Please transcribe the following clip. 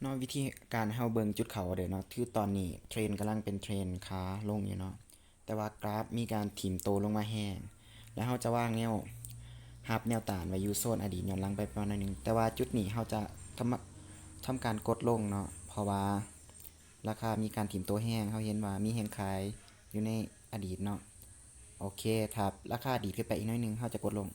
ເນາະ ວິທີການເຮົາເບິ່ງຈຸດເຂົ້າເດີເນາະ ຄືຕອນນີ້ເທຣນກຳລັງເປັນເທຣນຂາລົງຢູ່ເນາະ ແຕ່ວ່າກຣາຟມີການຖີບໂຕລົງມາແຮງ ແລ້ວເຮົາຈະວາງແນວຮັບແນວຕ້ານໄວ້ຢູ່ໂຊນອະດີດຍ້ອນຫຼັງໄປປະມານໜ້ອຍໜຶ່ງ ແຕ່ວ່າຈຸດນີ້ເຮົາຈະທຳ ທຳການກົດລົງເນາະ ເພາະວ່າລາຄາມີການຖີບໂຕແຮງ ເຮົາເຫັນວ່າມີແຮງຂາຍຢູ່ໃນອະດີດເນາະ. ໂອເຄ ຖ້າລາຄາດີດຂຶ້ນໄປອີກໜ້ອຍໜຶ່ງ ເຮົາຈະກົດລົງ.